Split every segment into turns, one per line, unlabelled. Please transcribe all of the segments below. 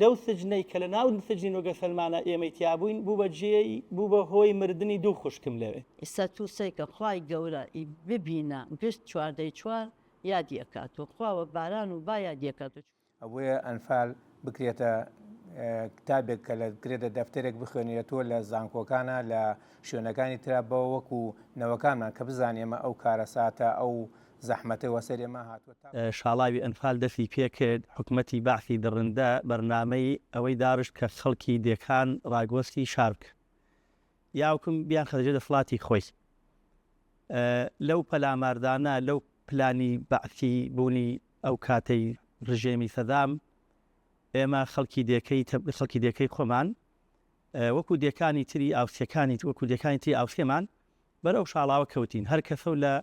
لەو سجنەی کە لە ناو سجنی نۆگە سەلمانە ئێمەی تیا بووین بوو بە جێی بوو بە هۆی مردنی دوو خوشکم لەوێ.
ئیستا تو سەیکە خوای گەورە ئی ببینە گشت چواردەی چوار یادی ئەکات و خوا وە باران و با یادی ئەکات و.
ئەبویە ئەنفال بکرێتە کتابێک کە لە بکرێتە دەفتەرێک بخوێنرێتەوە لە زانکۆکانا لە شوێنەکانی ترا بە وەکو نەوەکانمان کە بزانین ئێمە ئەو کارەساتە ئەو زەحمەتەی وەسەر ئێمە هاتووە تا.
شاڵاوی ئەنفال دەستی پێکرد، حکومەتی بەعسی دڕندە بەرنامەی ئەوەی داڕشت کە خەڵکی دێکان ڕاگۆستی شار بکەن یاوکم بیانخەنە ژێر دەسەڵاتی خۆی. لەو پەلاماردانە لەو پلانی بەعسی بوونی ئەو کاتەی ڕژێمی سەدام ئێمە خەڵکی دێکەی خەڵکی دێکەی خۆمان وەکو دێکانی تری ئاوسیەکانی وەکو دێکانی تری ئاوسێمان بەر ئەو شاڵاوە کەوتین هەر کەسەو لە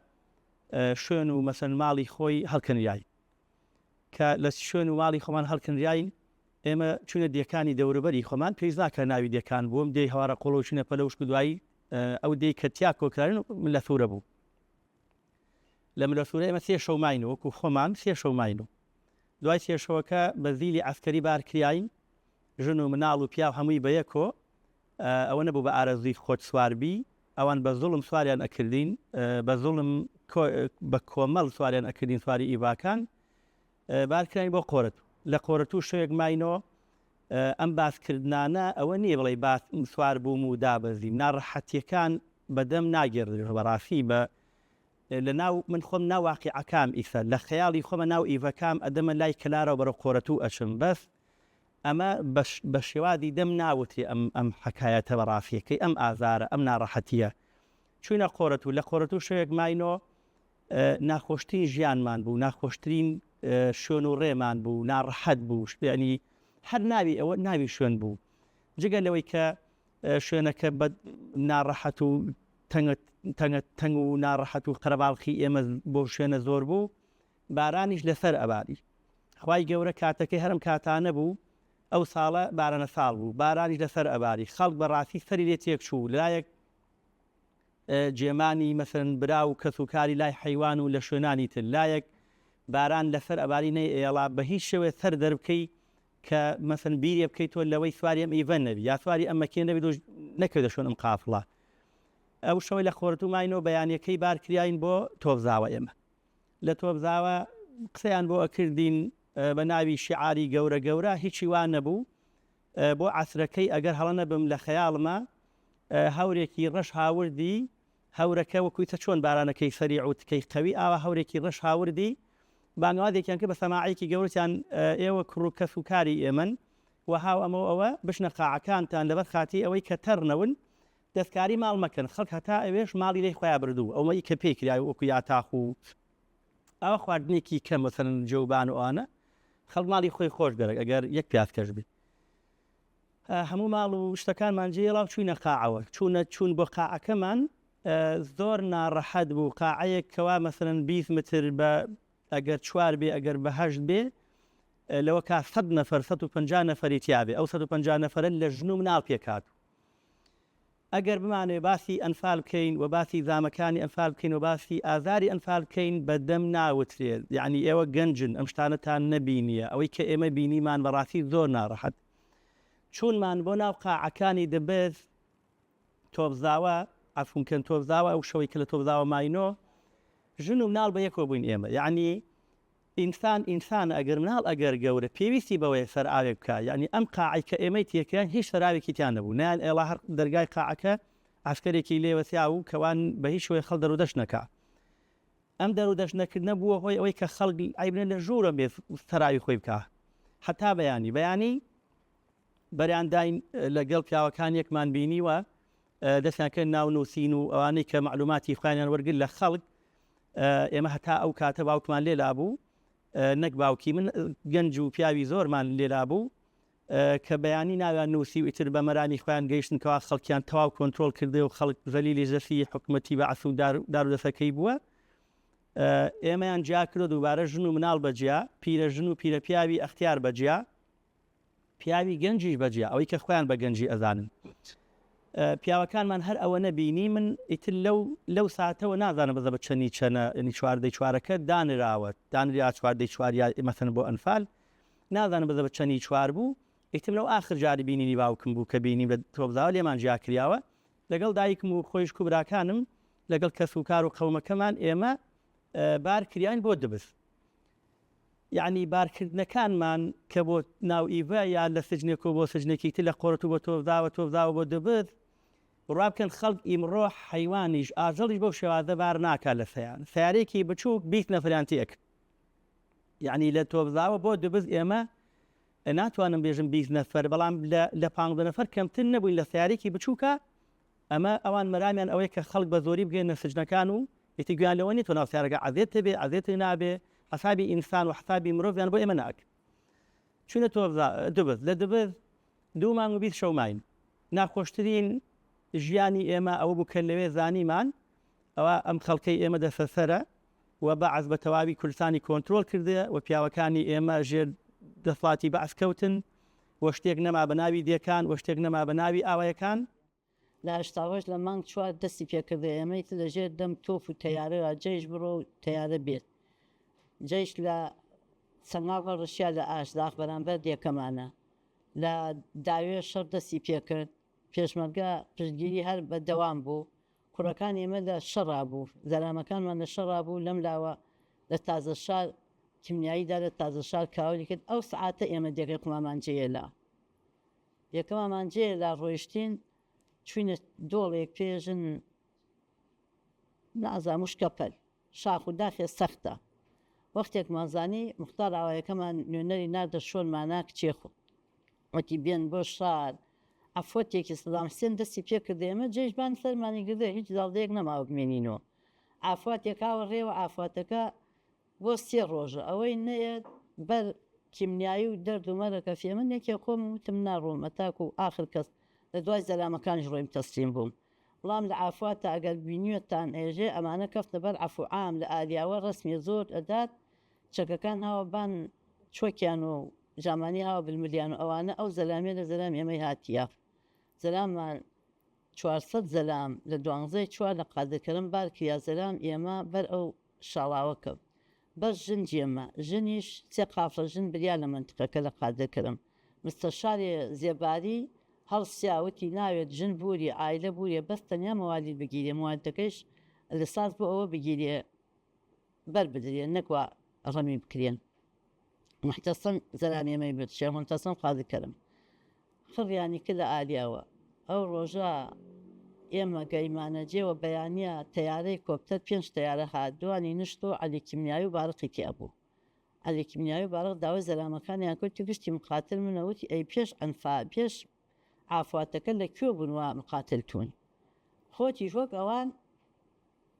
شوێن و مەسەن ماڵی خۆی هەڵکەنریاین کە لە شوێن و ماڵی خۆمان هەڵکەنریاین ئێمە چوونە دێکانی دەوروبەری خۆمان پێویست ناکە ناوی دێکان بووم دێی هەوارە قوڵ و چوونە پەلە وشک و دوایی ئەو دێی کە تیا کۆکراوین ملە سوورە بوو لە ملە سوورە ئێمە سێ شەو ماین وەکو خۆمان سێ شەو ماین و دوای سێ شەوەکە بە زیلی عەسکەری بار کریاین ژن و مناڵ و پیاو هەمووی بە یەکۆ ئەوە نەبوو بە ئارەزووی خۆت سوار بی ئەوان بە زوڵم سواریان ئەکردین بە زوڵم بە کۆمەڵ سواریان ئەکردین سواری ئیڤاکان بار کراین بۆ قۆرەتوو لە قۆرەتوو شەوێک ماینەوە ئەم باس کردنانە ئەوە نییە بڵێی باس سوار بووم و دابەزیم ناڕەحەتیەکان بەدەم ناگێڕدرێتەوە بەڕاستی بە لە ناو من خۆم ناو واقیعەکام ئیسە لە خەیاڵی خۆمە ناو ئیڤەکام ئەدەمە لای کەلارەوە بەرەو قۆرەتوو ئەچم بەس ئەمە بە شێوازی دەم ناوترێ ئەم ئەم حەکایەتە بە ڕاستیەکەی ئەم ئازارە ئەم ناڕەحەتیە چوینە قۆرەتوو لە قۆرەتوو شەوێک ماینەوە ناخۆشترین ژیانمان بوو، ناخۆشترین شوێن و ڕێمان بوو، ناڕەحەت بوو، یانی هەر ناوی ئەوە ناوی شوێن بوو. جگە لەوەی کە شوێنەکە بە ناڕەحەت و تەنگە تەنگە تەنگ و ناڕەحەت و قەرەباڵخی ئێمە بۆ شوێنە زۆر بوو، بارانیش لەسەر ئەباری. خوای گەورە کاتەکەی هەر ئەم کاتانە بوو، ئەو ساڵە بارانە ساڵ بوو، بارانیش لەسەر ئەباری. خەڵک بە ڕاستی سەری لێ تێک چوو. لایەک جێمانی مەسەلەن برا و کەس و کاری لای حەیوان و لە شوێنانی تر لایەک باران لەسەر ئەباری نەی ئێڵا بە هیچ شێوەیە سەر دەربکەی کە مەسەلەن بیرێ بکەی تۆ لەوەی سواری ئەم ئیڤە نەبی یا سواری ئەم مەکینە نەبی تۆش نەکەویتە شوێن ئەم قافڵە ئەو شەوەی لە خۆرەتوو ماینەوە بەیانیەکەی بار کریاین بۆ تۆپزاوە ئێمە لە تۆپزاوە قسەیان بۆ ئەکردین بە ناوی شیعاری گەورە گەورە هیچی وا نەبوو بۆ عەسرەکەی ئەگەر هەڵە نەبم لە خەیاڵما هەورێکی ڕەش هاوردی، هەورەکە وەکو ئیتر چۆن بارانەکەی سەریع و تکەی قەوی ئاوا هەورێکی ڕەش هاوردی، بانگەوازێکیان کرد بە سەماعەیەکی گەورە وتیان ئێوە کوڕ و کەس و کاری ئێمەن و هاو ئەمە و ئەوە بچنە قاعەکانتان لەبەر خاتری ئەوەی کە تەڕ نەون دەستکاری ماڵ مەکەن، خەڵک هەتا ئەوێش ماڵی لێی خۆیا بردوو ئەوەی کە پێی کرا وەکو یاتاخ و ئاوا خواردنێکی کەم مەسەلەن جەوبان و ئەوانە خەڵک ماڵی خۆی خۆش گەرەک ئەگەر یەک پیاز کەش بێ هەموو ماڵ و شتەکانمان جێڵا و چوینە قاعەوە چوونە چوون بۆ قاعەکەمان زۆر ناڕەحەت بوو قاعەیەک کەوا مەسەلەن 20 متر بە ئەگەر چوار بێ ئەگەر بە هەشت بێ لەوە کا 100 نەفەر 150 نەفەری تیاابێ ئەو 150 نەفەرە لە ژن و مناڵ پێکهاتوو ئەگەر بمانەوێ باسی ئەنفال بکەین و باسی زامەکانی ئەنفال بکەین و باسی ئازاری ئەنفال بکەین بە دەم ناوترێ یەعنی ئێوە گەنجن ئەم شتانەتان نەبینیە ئەوەی کە ئێمە بینیمان بەڕاستی زۆر ناڕەحەت چوونمان بۆ ناو قاعەکانی دبس تۆپزاوە عەفوم کەن تۆپزاوە ئەو شەوەی کە لە تۆپزاوە ماینۆ ژن و مناڵ بە یەکەوە بووین ئێمە یەعنی ئینسان ئینسانە ئەگەر مناڵ ئەگەر گەورە پێویستی بەوەیە سەرئاوێک بکا یەعنی ئەم قاعەی کە ئێمەی تێکرا هیچ سەراوێکی تیا نەبوو نەیان ئێڵا هەر دەرگای قاعەکە عەسکەرێکی لێ وەسیاوو کەوان بە هیچ شێوەیەک خەڵک دەرودەشت نەکا ئەم دەرودەشت نەکردنە بووە هۆی ئەوەی کە خەڵک عەیب نە لە ژوورە بێ سەراوی خۆی بکا هەتا بەیانی بەیانی بەریان داین لەگەڵ پیاوەکان یەکمان بینیوە دەستیان کرد ناو نووسین و ئەوانەی کە مەعلوماتی خۆیانیان وەرگرت لە خەڵک ئێمە هەتا ئەو کاتە باوکمان لێ لابوو نەک باوکی من گەنج و پیاوی زۆرمان لێ لابوو کە بەیانی ناویان نووسی و ئیتر بە مەرامی خۆیان گەیشتن کەوا خەڵکیان تەواو کۆنترۆڵ کردێ و خەڵک زەلیلی دەستی حکومەتی بەعس و دار و دەسەکەی بووە ئێمەیان جیا کردو دووبارە ژن و مناڵ بەجیا پیرە ژن و پیرە پیاوی ئەختیار بەجیا پیاوی گەنجیش بەجیا ئەوەی کە خۆیان بە گەنجی ئەزانن پیاوەکانمان هەر ئەوە نەبینی من ئیتر لەو لەو ساتەوە نازانم بەزە بە چەنی چەنە ینی چواردەی چوارەکە دانراوە دانرا چواردەی چوار یا مەسەن بۆ ئەنفال نازانم بەزە بە چەنی چوار بوو. ئیتر لەو ئاخر جاری بینینی باوکم بوو کە بینیم لە تۆپزاوە لێمان جیا کریاوە لەگەڵ دایکم و خۆیشک و براکانم لەگەڵ کەس و کار و قەومەکەمان ئێمە بار کریاین بۆ دبس. یەعنی بارکردنەکانمان کە بۆ ناو ئیڤە یا لە سجنێکەوە بۆ سجنێکی تر لە قۆرەتوو بۆ تۆپزاوە تۆپزاوە بۆ دبس بڕوا بکەن خەڵک ئیمڕۆ حەیوانیش ئاژەڵیش بەو شێوازە بار ناکات لە سەیارە سەیارەیەکی بچووک 20 نەفەریان تێ ئەکرد یەعنی لە تۆپزاوە بۆ دبس ئێمە ناتوانم بێژم 20 نەفەر بەڵام لە لە 15 نەفەر کەمتر نەبووین لە سەیارەیەکی بچووکە ئەمە ئەوان مەرامیان ئەوەیە کە خەڵک بە زۆری بگەیەننە سجنەکان و ئیتر گوێیان لەوە نیە تۆ ناو سەیارەکە عەزێت هەبێ عەزێتت نابێ حەسابی ئینسان و حەسابی مرۆڤیان بۆ ئێمە ناکرد چوینە تۆبزا دبز لە دبز دوو مانگ و 20 شەو ماین ناخۆشترین ژیانی ئێمە ئەوە بوو کە لەوێ زانیمان ئەوە ئەم خەڵکەی ئێمە دەسەسەرە و بەعس بە تەواوی کوردستانی کۆنترۆڵ کردێ و پیاوەکانی ئێمە ژێر دەسڵاتی بەعس کەوتن و شتێک نەما بە ناوی دێکان و شتێک نەما بە ناوی ئاوایەکان.
لە هەشتاوهەشت لە مانگ چوار دەستی پێکردە ئێمەی تر لە ژێر دەم تۆپ و تەیارەوە جەیش بڕۆ و تەیارە بێت جەیش لە سەنگاو هەڵڕشیا لە ئاشداخ بەرامبەر دێکەمانە لە داوێ شەڕ دەستی پێکرد پێشمەرگە پشتگیری هەر بە دەوام بوو کوڕەکانی ئێمە لە شەڕا بوو، زەلامەکانمان لە شەڕا بوو، لەم لاوە لە تازە شار کیمیایی دا لە تازە شار کاولی کرد، ئەو سەعاتە ئێمە دێکەی قومامان جێیەلا. دێکەمامان جێیەلا ڕۆیشتین چوینە دۆڵێک پێژن نازانم وشکەپەل. شاخ و داخێ سەختە. وەختێکمان زانی موختار ئاوایەکەمان نوێنەری ناردە شۆنمانا کچێ خۆ وتی بێن بۆ شار عەفوەتێکی سەدام حسێن دەستی پێ کردە ئێمە جەیش بان سەرمانی گردە هیچ داڵدەیەک نەماوە بمێنینەوە عافواتێک هاوە ڕێوە عافواتەکە بۆ سێ ڕۆژە ئەوەی نەیەت بەر کیمنیایی و دەرد و مەرەکە فێ من یەکێ خۆم وتم ناڕۆم ئەتاکو ئاخر کەس لە دوای زەلامەکانیش ڕۆیم تەسلیم بووم بڵام لە عافواتا ئەگەر بینیوتان ئێژێ ئەمانە کەفتنە بەر عەفو عام لە ئالیاوە ڕەسمیە زۆر ئەدات چەکەکان هاوە بان چۆکیان و جامانی هاوە بلملیان و ئەوانە ئەو زەلامیە لە زەلام ئێمەی هاتیە زەلاممان 400 زەلام لە دوانزەی چوار لە قادرکەرم بار کریا زەلام ئێمە بەر ئەو شاڵاوە کەوت بەس ژن جێما ژنیش سێ قافڵە ژن بریا لە مەنتقەکە لە قادرکەرم مستەشارێ زێباری هەڵسیا وتی ناوێت ژن بوریە عایلە بوریە بەس تەنیا مەوالید بگیرێ موالیدەکەیش لساس بۆ ئەوە بگیرێ بەر بدرێن نەک وا ڕەمی بکرێن محتەسەم زەلام ئێمەی برد شێخ محتەسەم قازی کەرم خڕیانی کرد لە ئالیاوە ئەو ڕۆژە ئێمە گەیمانە جێوە بەیانە تەیارەی کۆپتەر پێنج تەیارە هات دوانی نشت و عەلی کیمیایی و بارقی تیا بوو عەلی کیمیایی و بارق داوای زەلامەکانیان کرد و گشتی مقاتل منە وتی ئەی پێش ئەنفا پێش عافواتەکە لە کوێ بوون وا مقاتلتون خۆتیش وەک ئەوان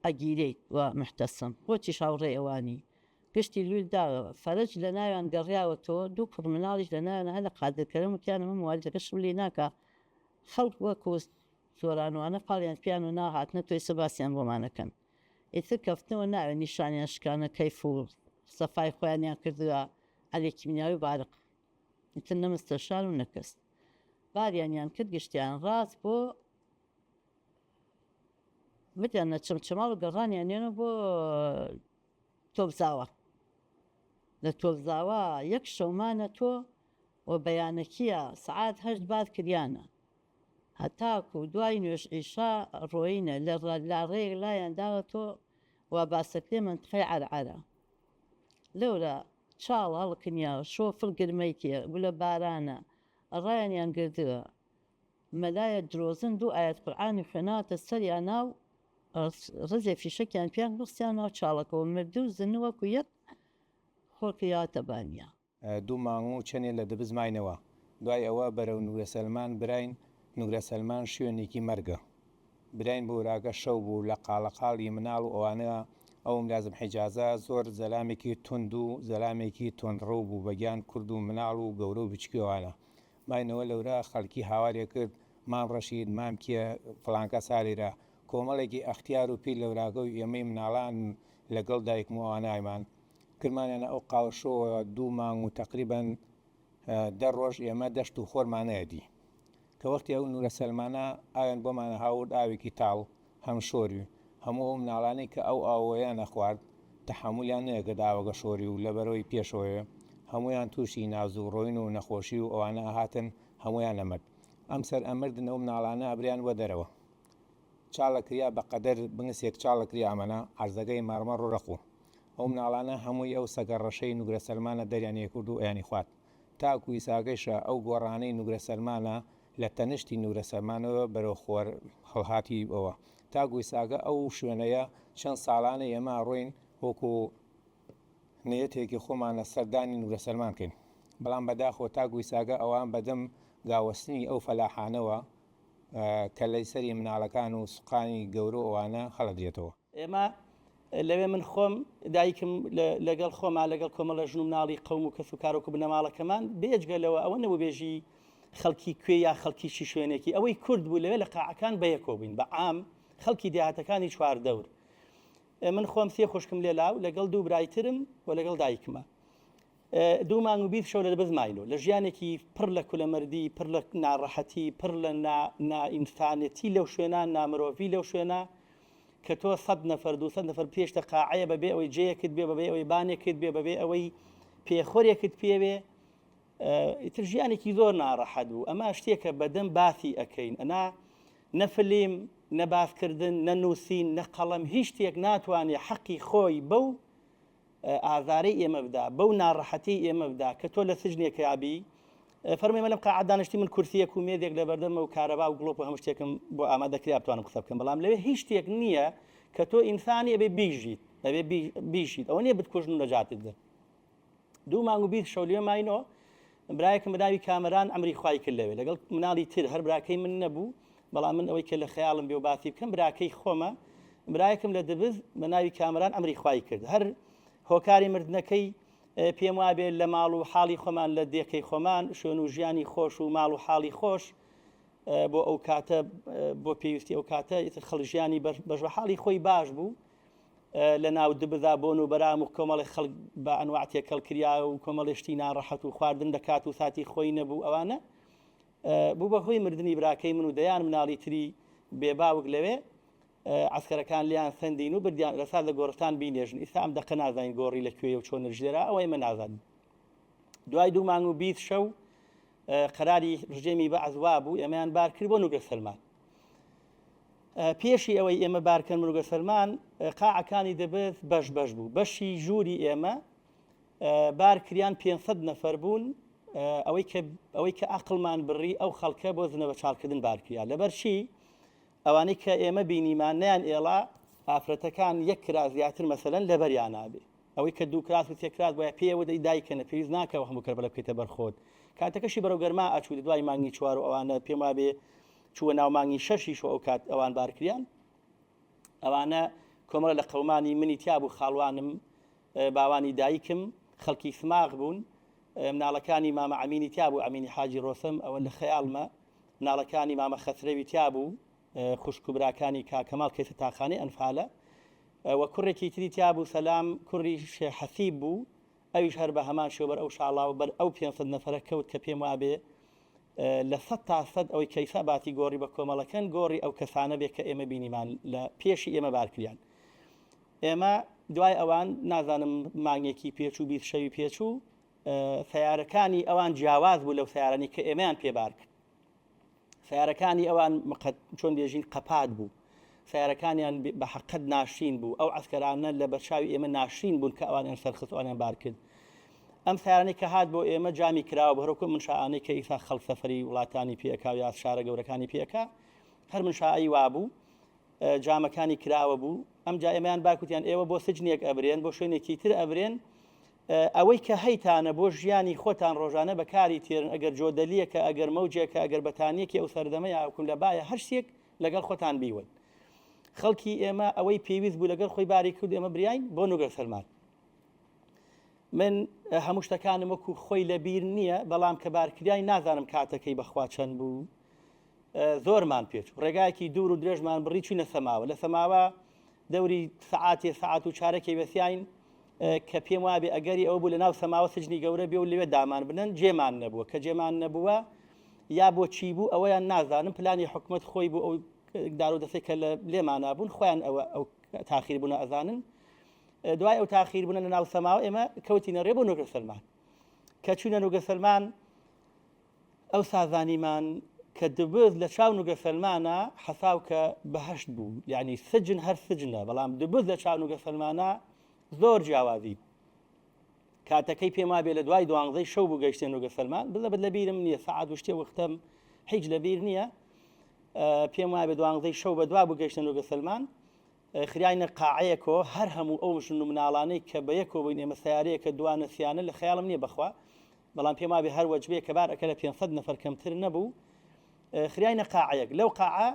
ئەگیرێیت و محتەسم بۆچیش هاوڕێی ئەوانی؟ گشتی لویل داوە فەرەج لە ناویان گەڕیاوەتەوە دوو کوڕ مناڵیش لە ناویانە هەر لە قادر کەرەم وتیان ئەمە موالیدەکە شم لی ناکا خەڵک وەکو سۆرانوانە پاڵیان پیان و نا هاتنە تۆ ئیسە باسیان بۆمان ئەکەن ئیتر کەفتنەوە ناوێ نیشانیان شکانە کەیف و سەفای خۆیانیان کردوە عەلی کیمیاوی و بارق ئیتر نە مستەشار و نە کەس باریانیان کرد گشتیان ڕاست بۆ بدەنە چەمچەماڵ و گەڕانیان نێنە بۆ تۆپزاوە لە تۆپزاوە یەک شەومانە تۆ و بەیانەکیە سعات هەشت بار کریانە هەتاکو دوای نوێژ عیشا ڕۆینە لە لاڕێیەک لایان داوە تۆ و باسەکرێ مەنتقەی عەرعەرە لەورە چاڵ هەڵکنیا شۆفڵ گرمەی تێ گولە بارانە ڕایانیان گردوە مەلایە درۆزن دوو ئایەت قورعانی خوێناوەتە سەریانا و ڕزێ فیشەکیان پیان خستیان ناو چاڵەکەوە مردوو زنوو وەکو یەک خۆر کریاوەتە بانیا.
دوو مانگ و چەنێ لە دبس ماینەوە دوای ئەوە بەرەو نورە سەلمان براین نورە سەلمان شوێنێکی مەرگە براین بۆ وراکە شەو بوو لە قاڵەقاڵی مناڵ و ئەوانە ئەو ملازم حیجازە زۆر زەلامێکی توند و زەلامێکی توندڕەو بوو بە گیان کورد و مناڵ و گەورە و بچکی ئەوانە ماینەوە لەورا خەڵکی هاوارێ کرد مام ڕەشید مام کێ فڵان کەس هالیرە کۆمەڵێکی ئەختیار و پیر لەوراکە و ئێمەی مناڵان لەگەڵ دایکم و ئەوانایمان کرمانیانە ئەو قاوشۆوە دوو مانگ و تەقریبەن دە ڕۆژ ئێمە دەشت و خۆرمان نەیەدی کە وەختی ئەو نورە سەلمانە ئاویان بۆمان هاورد ئاوێکی تاڵ هەم شۆری هەموو ئەو مناڵانەی کە ئەو ئاوەیان ئەخوارد تەحەمولیان نەیەکرد ئاوەکە شۆری و لەبەرەوەی پێشەوەیە. هەموویان تووشی نازوڕۆین و نەخۆشی و ئەوانە ئەهاتن هەموویان ئەمرد ئەم سەر ئەمردن ئەو مناڵانە ئەبریان وە دەرەوە چاڵە کریا بە قەدەر بنگسێک چاڵە کریا ئەمەنە عەرزەکەی مەڕمەڕ و ڕەق و ئەو مناڵانە هەمووی ئەو سەگە ڕەشەی نوگرە سەلمانە دەریان ئەکرد و ئەیانی خوارد تاکو ئیساکەیشە ئەو گۆڕانەی نوگرە سەلمانە لە تەنشتی نوگرە سەلمانەوە بەرەو خۆر هەڵهاتی ئەوە تاکو ئیساکە ئەو شوێنەیە چەند ساڵانە ئێمە ئەڕۆین وەکو نێتێکی خۆمانە سەردانی نوگرە سەلمان بکەین بەڵام بەداخەوە تاکو ئیساکە ئەوان بەدەم گاوەستنی ئەو فەلاحانەوە کەللەی سەری مناڵەکان و سوقانی گەورە و ئەوانە هەڵەدرێتەوە.
ئێمە لەوێ من خۆم دایکم لەگەڵ خۆما لەگەڵ کۆمەڵە ژن و مناڵی قەوم و کەس و کارۆک و بنەماڵەکەمان بێجگە لەوە ئەوە نەبوو بێژی خەڵکی کوێ یا خەڵکی چی شوێنێکی ئەوەی کورد بوو لەوێ لە قاعەکان بەیەکەوە بووین بە عام خەڵکی دێهاتەکانی چواردەور من خۆم سێ خوشکم لێ لاو لەگەڵ دوو برای ترم و لەگەڵ دایکمە دوو مانگ و 20 شەو لە دەبز ماینۆ لە ژیانێکی پڕ لە کولەمەردی پڕ لە ناڕەحەتی پڕ لە نائینسانەتی لەو شوێنە نامرۆڤی لەو شوێنە کە تۆ سەد نەفەر 200 نەفەر پێشتە قاعەیە بەبێ ئەوەی جێیەکت بێ بەبێ ئەوەی بانێکت بێ بەبێ ئەوەی پێخۆرێکت پێوێ ئیتر ژیانێکی زۆر ناڕەحەت بوو ئەمە شتێکە بەدەم باسی ئەەکەین ئەنا نە فلیم نە باسکردن نە نووسین نە قەڵەم هیچ شتێک ناتوانێ حەقی خۆی بەو ئازارەی ئێمە بدا بەو ناڕەحەتی ئێمە بدا کە تۆ لە سجنێکا بی فەرمی مەلم قاعە دانیشتی من کورسیەک و مێزێک لە بەردەمە و کارەبا و گڵۆپ و هەموو شتێکم بۆ ئامادە کرا بتوانم قسە بکەم بەڵام لەوێ هیچ شتێک نییە کە تۆ ئینسانی ئەبێ بیژیت ئەبێ بیژیت ئەوە نییە بتکوژن و نەجاتت بدەن دوو مانگ و 20 شەو لێ ماینەوە برایەکم بە ناوی کامەران ئەمری خوای کرد لەوێ لەگەڵ مناڵی تر هەر براکەی من نەبوو بەڵام من ئەوەی کە لە خەیاڵم بێ و باسی بکەم براکەی خۆمە برایەکم لە دبز بە ناوی کامەران ئەمری خوای کرد هەر هۆکاری مردنەکەی پێم وابێ لە ماڵ و حاڵی خۆمان لە دێکەی خۆمان شوێن و ژیانی خۆش و ماڵ و حاڵی خۆش بۆ ئەو کاتە بۆ پێویستی ئەو کاتە خەڵ ژیانی بەش بە حاڵی خۆی باش بوو لە ناو دبزا بۆن و بەرام و کۆمەڵی خەڵک بە ئەنواع تێکەڵ کریا و کۆمەڵی شتی ناڕەحەت و خواردن دەکات و ساتی خۆی نەبوو ئەوانە بوو بە هۆی مردنی براکەی من و دەیان مناڵی تری بێ باوک لەوێ عەسکەرەکان لیان سەندین و بردیان لەسار لە گۆڕستان بینێژن ئیستا ئەم دەقە نازانین گۆڕی لە کوێ و چۆن نرژێرا ئەوە ئێمە نازانین دوای دوو مانگ و 20 شەو قەراری ڕژێمی بەعس وابوو ئێمەیان بار کرد بۆ نوگرە سەلمان پێشی ئەوەی ئێمە بارکەن نوگرە سەلمان قاعەکانی دەبێت بەش بەش بوو بەشی ژووری ئێمە بار کریان 500 نەفەر بوون ئەوەی کە ئەوەی کە ئەقلمان بڕی ئەو خەڵکە بۆ زنە بە چاڵکردن بار کریا لەبەر چی ئەوانەی کە ئێمە بینیمان نیان ئێڵا ئافرەتەکان یەک کرا زیاتر مەسەلەن لەبەریان نابێ ئەوەی کە دوو کراس و سێ کراس بۆیە پێیەوە دەی دایکەنە پێویست ناکەوە هەموو کەربەلە بکەیتە بەر خۆت کاتەکەشی بەرەو گەرما ئەچوو دوای مانگی چوار و ئەوانە پێم وابێ چووە ناو مانگی شەشیش و ئەو کات ئەوان بارکریان ئەوانە کۆمەڵە لە قەومانی منی تیا بوو خاڵوانم باوانی دایکم خەڵکی سماغ بوون مناڵەکانی مامە ئەمینی تیا بوو ئەمینی حاجی ڕۆسەم ئەوە لە خەیاڵمە مناڵەکانی مامە خەسرەوی تیا بوو خوشک و براکانی کاک کەماڵ کەیسە تاقانەی ئەنفالە و کوڕێکی تری تیا بوو سەلام کوڕی شێخ حەسیب بوو ئەویش هەر بە هەمان شێوە بەر ئەو شاڵاو بەر ئەو 500 نەفەرە کەوت کە پێم وابێ لە سەد تا سەد ئەوەی کەیسا باتی گۆڕی بە کۆمەڵەکەن گۆڕی ئەو کەسانە بێ کە ئێمە بینیمان لە پێشی ئێمە بارکریان ئێمە دوای ئەوان نازانم مانگێکی پێچوو 20 شەوی پێچوو سیارەکانی ئەوان جیاواز بوو لەو سیارانی کە ئێمەیان پێبار کرد سەیارەکانی ئەوان مقەد چۆن بێژین قەپات بوو سەیارەکانیان بە حەقەت ناشرین بوو ئەو عەسکەرانە لە بەرچاوی ئێمە ناشرین بوون کە ئەوانیان سەرخست ئەوانیان بار کرد ئەم سیارانەی کە هات بۆ ئێمە جامی کراوە بە هەرۆکە منشائانەی کە ئیسا خەڵک سەفەری وڵاتانی پێکا و یا شارە گەورەکانی پێکا هەر منشایی وابوو جامەکانی کراوە بوو ئەمجا ئێمەیان باکوتیان ئێوە بۆ سجنێک ئەبرێن بۆ شوێنێکی تر ئەبرێن ئەوەی کە هەیتانە بۆ ژیانی خۆتان ڕۆژانە بەکاری تێرن ئەگەر جۆدەلیەکە ئەگەر مەوجێکە ئەگەر بەتانیەکی ئەو سەردەمە یا حکوم لە بایە هەر شتێک لەگەڵ خۆتان بیوەن خەڵکی ئێمە ئەوەی پێویست بوو لەگەڵ خۆی باری کرد ئێمە بریاین بۆ نوگرە سەلمان من هەموو شتەکانم وەکو خۆی لەبیر نییە بەڵام کە بارکریای نازانم کاتەکەی بەخوا چەند بوو زۆرمان پێچوو ڕێگایەکی دوور و درێژمان بڕی چوینە سەماوە لە سەماوە دەوری سەعاتێ سەعات و چارەکێ وێسیاین کە پێم وابێ ئەگەری ئەوە بوو لە ناو سەماوە سجنی گەورە بێ و لەوێ دامان بنن جێمان نەبووە کە جێمان نەبووە یا بۆ چی بوو ئەوەیان نازانم پلانی حکومت خۆی بوو ئەو دار و دەستەی کە لە لێمانا بوون خۆیان ئەوە ئەو تاخیر بوونە ئەزانن دوای ئەو تاخیر بوونە لە ناو سەماوە ئێمە کەوتینە ڕێ بۆ نۆگرە سەلمان. کە چوینە نوگە سەلمان ئەوسا زانیمان کە دبز لە چاو نوگە سەلمانە حەساو کە بەهەشت بوو یعنی سجن هەر سجنە بەڵام دبز لە چاو نوگە سەلمانە زۆر جیاوازی بوو کاتەکەی پێم وابێ لە دوای دوانزەی شەو بوو گەیشتێ نوگە سەلمان بزەبت لە بیرم نییە سەعات و شتێ وەختەم هیچ لە بیر نییە پێم وابێ دوانزەی شەو بە دوا بوو گەیشتە نوگە سەلمان خراینە قاعەیەکەوە هەر هەموو ئەو ژن و مناڵانەی کە بە یەکەوە بووین ئێمە سەیارەیەکە دوانە سیانە لە خەیاڵم نییە بەخوا بەڵام پێم وابێ هەر وەجبەیە کە بار ئەکە لە 500 نەفەر کەمتر نەبوو خراینە قاعەیەک لەو قاعە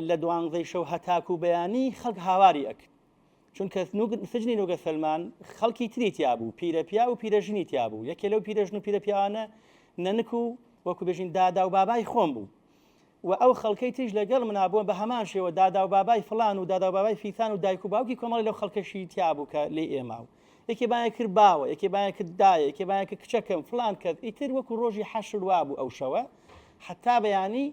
لە دوانزەی شەو هەتاکو بەیانی خەڵک هاواری ئەکرد چونکە سجنی نوگە سەلمان خەڵکی تری تیا بوو پیرە پیا و پیرەژنی تیا بوو یەکێ لەو پیرەژن و پیرە پیاوانە نەنک و وەکو بێژین دادا و بابای خۆم بوو و ئەو خەڵکەی تریش لەگەڵ منا بوون بە هەمان شێوە دادا و بابای فڵان و دادا و بابای فیسان و دایک و باوکی کۆمەڵی لەو خەڵکەشی تیا بوو کە لێی ئێما و یەکێ بانگی کرد باوە یەکێ بانگی کرد دایە یەکێ بانگی کرد کچەکەم فڵان کەس ئیتر وەکو ڕۆژی حەشر وابوو ئەو شەوە حتا بەیانی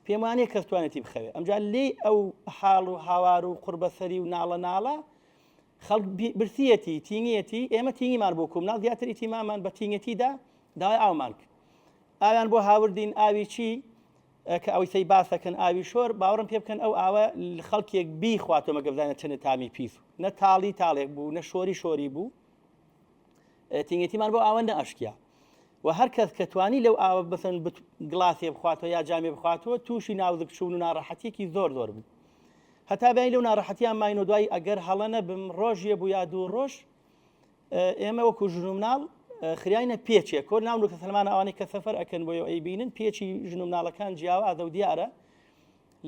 پێم وانیە کەس توانێتی بخەوێ ئەمجا لێی ئەو حاڵ و هاوار و قوربەسەری و ناڵە ناڵە خەڵک برسیەتی تینیەتی ئێمە تینیمان بۆ کومناڵ زیاتر ئیتیمامان بە تینەتیدا داوای ئاومان کرد ئاویان بۆ هاوردین ئاوی چی کە ئەوەی سەی باسەکەن ئاوی شۆر باوەڕم پێ بکەن ئەو ئاوە خەڵکێک بیخواتەوە مەگە بزانێت چەندە تامی پیس و نە تاڵی تاڵێک بوو نە شۆری شۆری بوو تینگێتیمان بۆ ئاوە نەئەشکیا و هەر کەس کە توانی لەو ئاوە بەسەن گڵاسێ بخواتەوە یا جامێ بخواتەوە تووشی ناوزگ چوون و ناڕەحەتیەکی زۆر زۆر بوو هەتا بەیانی لەو ناڕەحەتیان ماین و دوای ئەگەر هەڵە نەبم ڕۆژیە بوو یا دوو ڕۆژ ئێمە وەکو ژن و مناڵ خراینە پێچێک کۆر ناو نوکە سەلمان ئەوانەی کە سەفەر ئەکەن بۆ ئەیبینن پێچی ژن و مناڵەکان جیاوازە و دیارە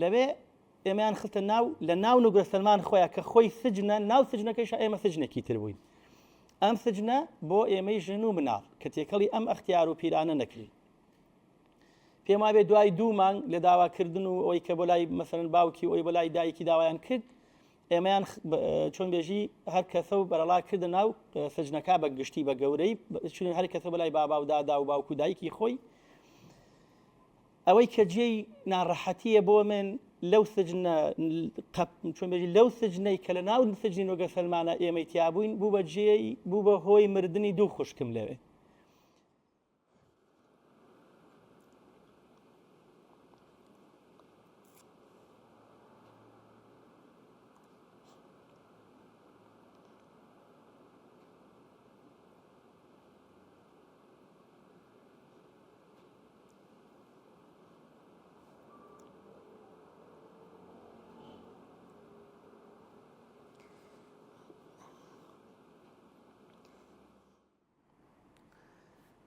لەوێ ئێمەیان خستە ناو لە ناو نوگرە سەلمان خۆیان کە خۆی سجنە ناو سجنەکەیش ئێمە سجنێکی تر بووین ئەم سجنە بۆ ئێمەی ژن و مناڵ کە تێکەڵی ئەم ئەختیار و پیرانە نەکرین پێم وابێ دوای دوو مانگ لە داواکردن و ئەوەی کە بۆ لای مەسەرن باوکی ئەوی بۆ لای دایکی داوایان کرد ئێمەیان چۆن بێژی هەر کەسە و بەرەڵا کردە ناو سجنەکە بە گشتی بە گەورەی چون هەر کەسە بەلای بابا و دادا و باوک و دایکی خۆی ئەوەی کە جێی ناڕەحەتیە بۆ من لەو سجنە چۆن بێژی لەو سجنەی کە لە ناو سجنی نۆگە سەلمانە ئێمەی تیابووین بوو بە جێی بوو بە هۆی مردنی دوو خوشکم لەوێ.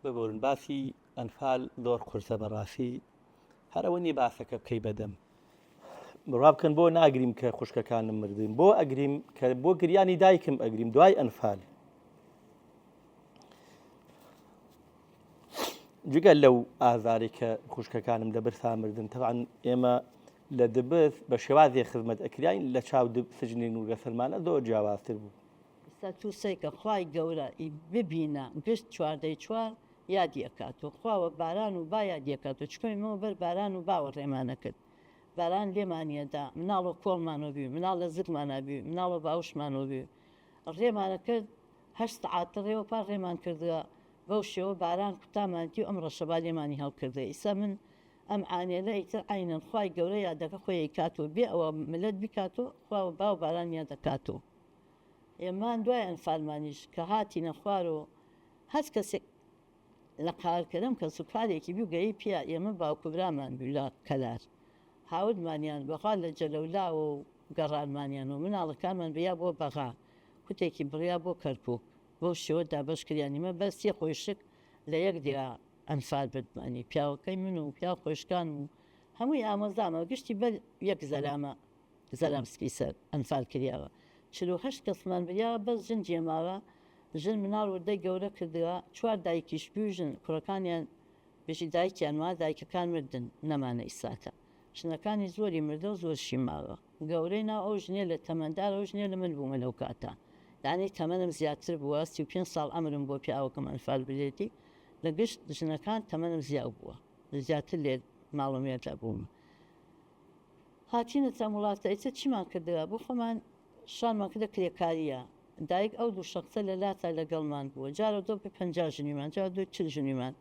ببورن باسی ئەنفال زۆر قورسە بەڕاستی هەر ئەوە نییە باسەکە بکەی بەدەم بڕوا بکەن بۆ ناگریم کە خوشکەکانم مردن بۆ ئەگریم کە بۆ گریانی دایکم ئەگریم دوای ئەنفال جگە لەو ئازارێک کە خوشکەکانم لە برسا مردن تەبعەن ئێمە لە دبس بە شێوازێ خزمەت ئەکراین لە چاو سجنی نورگە سەلمانە زۆر جیاوازتر بوو.
ئیستا تو سەیکە خوای گەورە ئی ببینە گشت چواردەی چوار یادی ئەکاتۆ خوا وە باران و با یادی ئەکاتۆ چکۆ ئیمە وە بەر باران و باوە ڕێمان ئەکرد باران لێمانی ئەدا مناڵ وە کۆڵمانۆ بی مناڵ لە زگمانا بی مناڵ وە باوشمانۆ بی ڕێمان ئەکرد هەشت سەعات ڕێوە پار ڕێمان کردگە بەو شێوە باران کوتامان دی و ئەم ڕەشەبا لێمانی هەڵکردە ئیسا من ئەم عانێلە ئیتر عەینەن خوای گەورە یادەکە خۆی ئەیکاتۆ بێ ئەوە ملت بیکاتۆ خوا وە با و باران یادەکاتۆ ئێمان دوای ئەنفالمانیش کە هاتینە خوارۆ هەچ کەسێک لە قارکەرەم کەس و کارێکی بوو گەیی پیا ئێمە باوک و برامان بوو لە کەلار هاوردمانیان بەخوا لە جەلەولاوە و گەڕانمانیان و مناڵەکانمان بریا بۆ بەغا کوتێکی بڕیا بۆ کەرکوک بەو شێوە دابەش کریان ئیمە بەس سێ خۆیشک لە یەک دێا ئەنفال بردمانی پیاوەکەی من و پیاو خۆیشکانم و هەمووی ئامۆزامە گشتی بەر یەک زەلامە زەلام سپی سەر ئەنفال کریاوە 48 کەسمان بریاوە بەس ژن جێماوە ژن مناڵ وردەی گەورە کردوە چوار دایکیش بوو ژن کوڕەکانیان بژی دایکیان ما دایکەکان مردن نەمانە ئیساکە ژنەکانی زۆری مردە و زۆرشی ماوە گەورەی ناو ئەو ژنێ لە تەمەندار ئەو ژنێ لە من بوومە لەو کاتە یانی تەمەنم زیاتر بووە 35 ساڵ عەمرم بووە پیاوەکەم ئەنفال بلێتی لە گشت ژنەکان تەمەنم زیاو بووە زیاتر لێ ماڵ و مێردە بوومە هاتینەتە ئەم وڵاتە ئیتر چیمان کردوە بۆ خۆمان شانمان کردە کرێکاریە. دایک ئەو دوو شەخسە لە لاتا لەگەڵمان بووە جارە دۆ پێ 50 ژنیمان جا دوو 40 ژنیمان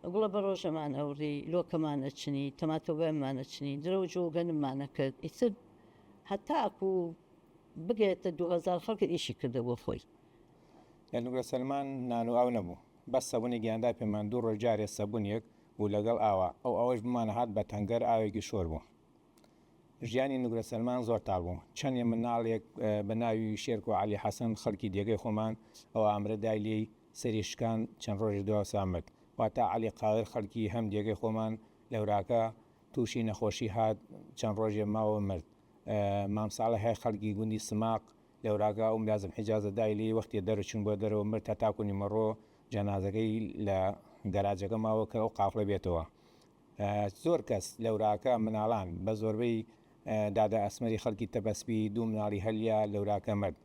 گوڵە بە ڕۆژەمان ئەوڕی لۆکەمان ئەچنی تەماتە بەمان ئەچنی درە و جۆ گەنممان ئەکرد ئیتر هەتاکو بگەێتە 2000 خەڵکە ئیشی کردە بۆ خۆی.
لە نوگرە سەلمان نان و ئاو نەبوو بەس سەبونێکیان دا پێمان دوو ڕۆژ جارێ سەبونێک بوو لەگەڵ ئاوا ئەو ئاوەش بمان هات بە تەنگەر ئاوێکی شۆر بوو ژیانی نوگرە سەلمان زۆر تاڵ بوو چەندێ مناڵێک بە ناوی شێرکۆ عەلی حەسەن خەڵکی دێگەی خۆمان ئەو ئامرە دای لێی سەری شکان چەند ڕۆژێ دوا سا مرد واتا عەلی قادر خەڵکی هەم دێگەی خۆمان لەوراکە تووشی نەخۆشی هات چەند ڕۆژێ ماوە مرد مام ساڵح خەڵکی گوندی سماق لەوراکە ئەو ملازم حیجازە دای لێی وەختێ دەرچوون بۆ دەرەوە مرد هەتاکو نیمەڕۆ جەنازەکەی لە گەراجەکە ماوە کە ئەو قافڵە بێتەوە زۆر کەس لەوراکە مناڵان بە زۆربەی دادە ئەسمەری خەڵکی تەبەسپی دوو مناڵی هەلیا لەوراکە مرد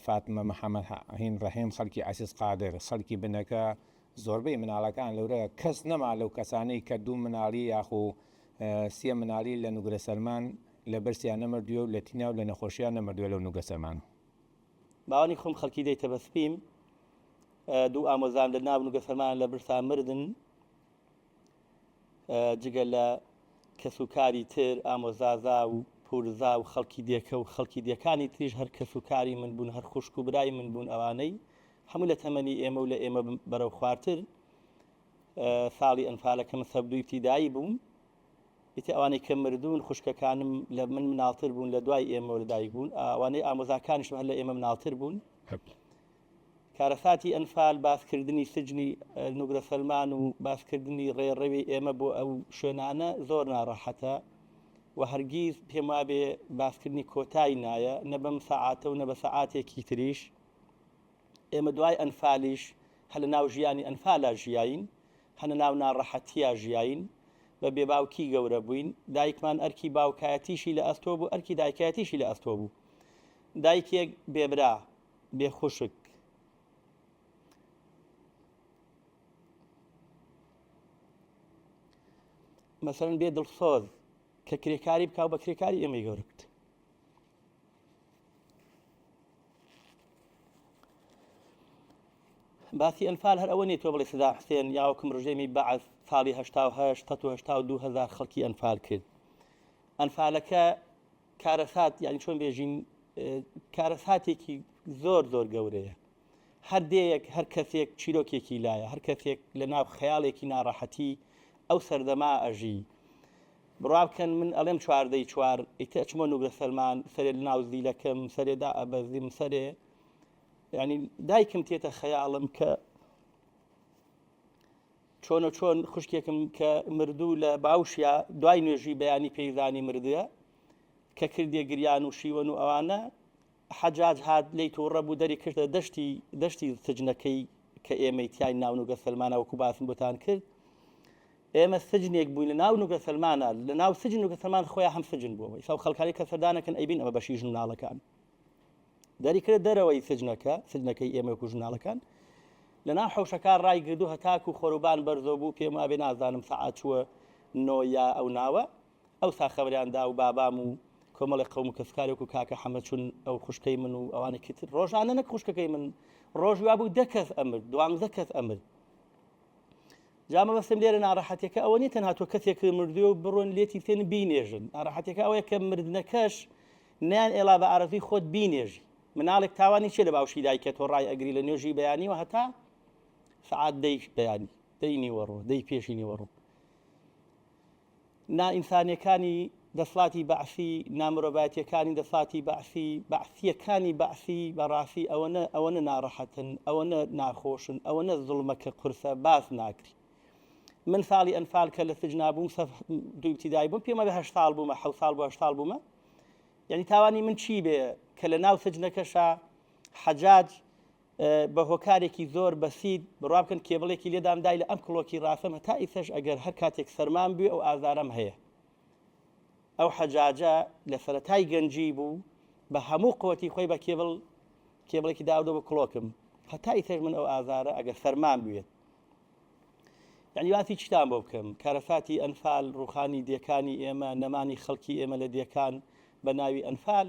فاتمە محەممەد هین ڕەحیم خەڵکی عەسیز قادر خەڵکی بنەکە زۆربەی مناڵەکان لەورە کەس نەما لەو کەسانەی کە دوو مناڵی یاخو سێ مناڵی لە نوگرە سەلمان لە برسیا نەمردووە و لە تینا و لە نەخۆشیا نەمردووە لەو نوگرە سەلمان.
باوانی خۆم خەڵکی دێی تەبەسپیم دوو ئامۆزام لە ناو نوگرە سەلمان لە برسا مردن جگە لە کەسوکاری تر ئامۆزازا و پورزا و خەڵکی دێکە و خەڵکی دێکانی تریش هەر کەسوکاری من بوون هەر خوشک و برای من بوون ئەوانەی هەموو لە تەمەنی ئێمە و لە ئێمە بەرەو خوارتر ساڵی ئەنفالەکە من سەف دوو ئیبتیدایی بووم ئیتر ئەوانەی کە مردوون خوشکەکانم لە من مناڵتر بوون لە دوای ئێمەوە لەدایک بوون ئەوانەی ئامۆزاکانیشم هەر لە ئێمە مناڵتر بوون کارەساتی ئەنفال باسکردنی سجنی نوگرە سەلمان و باسکردنی ڕێڕەوی ئێمە بۆ ئەو شوێنانە زۆر ناڕەحەتە و هەرگیز پێم وابێ باسکردنی کۆتایی نایە نە بەم سەعاتە و نە بە سەعاتێکی تریش ئێمە دوای ئەنفالیش هەر لە ناو ژیانی ئەنفالا ژیاین، هەر لە ناو ناڕەحەتیا ژیاین، بە بێباوکی گەورە بووین، دایکمان ئەرکی باوکایەتیشی لە ئەستۆ بوو، ئەرکی دایکایەتیشی لە ئەستۆ بوو. دایکێک بێ برا، بێ خوشک. مەسەلەن بێ دڵسۆز کە کرێکاری بکا و بە کرێکاری ئێمەی گەورە کرد. باسی ئەنفال هەر ئەوە نیە تۆ بڵێ سەدام حسێن یاوەکم ڕژێمی بەعس ساڵی 1970 هزار خەڵکی ئەنفال کرد ئەنفالەکە کارەسات یعنی چۆن بێژین کارەساتێکی زۆر زۆر گەورەیە هەر دێیەک هەر کەسێک چیرۆکێکی لایە هەر کەسێک لە ناو خەیاڵێکی ناڕەحەتی ئەو سەردەما ئەژی بڕوا بکەن من ئەڵێم چواردەی چوار ئیتر ئەچمە نوگرە سەلمان سەرێ لە ناو زیلەکەم سەرێ دا ئەبەزیم سەرێ یعنی دایکم تێتە خەیاڵم کە چۆنە چۆن خوشکێکم کە مردوو لە باوشیا دوای نوێژی بەیانی پێیزانی مردە کە کردێ گریان و شیوەن و ئەوانە حەجاج هات لێی توڕە بوو دەری کردە دەشتی دەشتی سجنەکەی کە ئێمەی تیای ناو نوگە سەلمانە وەکو باسم بۆتان کرد ئێمە سجنێک بووین لە ناو نوگە سەلمانە لە ناو سجن نوگە سەلمان خۆیان هەم سجن بووەوە ئیسا و خەڵکانی کە سەردانەکەن ئەیبین ئەمە بەشی ژن و مناڵەکان دەری کرد دەرەوەی سجنەکە سجنەکەی ئێمە وەکو ژناڵەکان لە ناو حەوشەکە ڕای گردو هەتاکو خۆروبان بەرزۆ بوو پێم وابێ نازانم سەعات چووە نۆ یا ئەو ناوە ئەوسا خەبەریان دا و بابام و کۆمەڵێک قەوم و کەسوکاری وەکو کاکە حەمە چوون ئەو خوشکەی من و ئەوانێکی تر ڕۆژانە نەک خوشکەکەی من ڕۆژ وابوو دە کەس ئەمرد دوانزە کەس ئەمرد جا مەبەستم لێرە ناڕەحەتیەکە ئەوە نیە تەنها تۆ کەسێک مردووە و بڕۆن لێتی تێن بینێژن ناڕەحەتیەکە ئەوەیە کە مردنەکەش نیان ئێڵا بە ئارەزوی خۆت بینێژی مناڵێک تاوانی چیە لە باوشی دایکە تۆ ڕای ئەگری لە نوێژی بەیانیوە هەتا سەعات دەی بەیانی دەی نیوەڕۆ دەی پێشی نیوەڕۆ نائینسانیەکانی دەسڵاتی بەعسی، نامرۆڤایەتیەکانی دەسڵاتی بەعسی، بەعسیەکانی بەعسی بەڕاستی ئەوەنە ئەوەنە ناڕەحەتن، ئەوەنە ناخۆشن، ئەوەنە زوڵمەکە قورسە باس ناکری. من ساڵی ئەنفال کە لە سجنا بووم سەف دوو ئیبتیدایی بووم پێم وابێ هەشت ساڵ بوومە حەوت ساڵ بوو هەشت ساڵ بوومە یعنی تاوانی من چی بێ کە لە ناو سجنەکەشا حەجاج بە هۆکارێکی زۆر بەسیت بڕوا بکەن کێبڵێکی لێدام دای لە ئەم کڵۆکی ڕاستەم هەتا ئیسەش ئەگەر هەر کاتێک سەرمام بوێ ئەو ئازارەم هەیە ئەو حەجاجە لە سەرەتای گەنجی بوو بە هەموو قوتی خۆی بە کێبڵ کێبڵێکی داودە بە کڵۆکم هەتا ئیسەش من ئەو ئازارە ئەگەر سەرمام بوێت یعنی باسی چیتان بۆ بکەم کارەساتی ئەنفال ڕوخانی دێکانی ئێمە نەمانی خەڵکی ئێمە لە دێکان بە ناوی ئەنفال.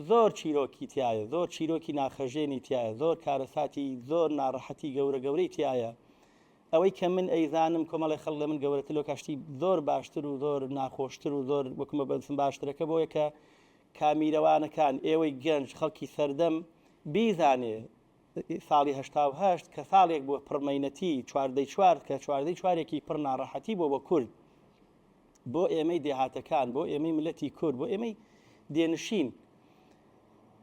زۆر چیرۆکی تایە، زۆر چیرۆکی ناخەژێنی تایە، زۆر کارەساتی زۆر ناڕەحەتی گەورە گەورەی تایە. ئەوەی کە من ئەیزانم کۆمەڵی خەڵک لە من گەورەتر لەو کاشتی زۆر باشتر و زۆر ناخۆشتر و زۆر وەکومە بەنسم باشترەکە بۆیە کە کامیرەوانەکان ئێوەی گەنج خەڵکی سەردەم بیزانێ ساڵی 88 کە ساڵێک بووە پڕمەینەتی چواردەی چوار کە چواردەی چوارێکی پڕ ناڕەحەتی بۆ بە کورد بۆ ئێمەی دێهاتەکان بۆ ئێمەی ملەتی کورد بۆ ئێمەی دێنشین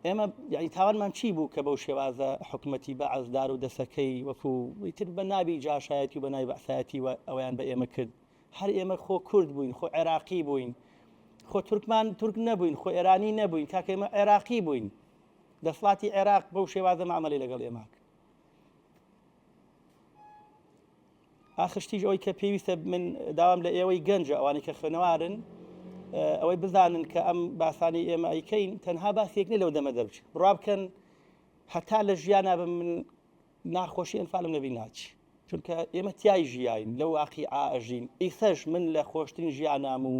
ئێمە یعنی تاوانمان چی بوو کە بەو شێوازە حکومەتی بەعس دار و دەسەکەی وەکو ئیتر بە ناوی جاشایەتی و بە ناوی بەعسایەتی و ئەویان بە ئێمە کرد هەر ئێمە خۆ کورد بووین خۆ عێراقی بووین خۆ تورکمان تورک نەبووین خۆ ئێرانی نەبووین کاکە ئێمە عێراقی بووین دەسڵاتی عێراق بەو شێوازە مامەلەی لەگەڵ ئێمە کرد ئاخر شتیش ئەوەی کە پێویستە من داوام لە ئێوەی گەنجە ئەوانەی کە خوێنەوارن ئەوەی بزانن کە ئەم باسانی ئێمە ئەیکەین تەنها باسێک نیە لەو دەمە دەربچێت بڕوا بکەن هەتا لە ژیانا بم من ناخۆشی ئەنفالم لەبیر ناچی چونکە ئێمە تیای ژیاین لە واقیعا ئەژین ئیسەش من لە خۆشترین ژیانام و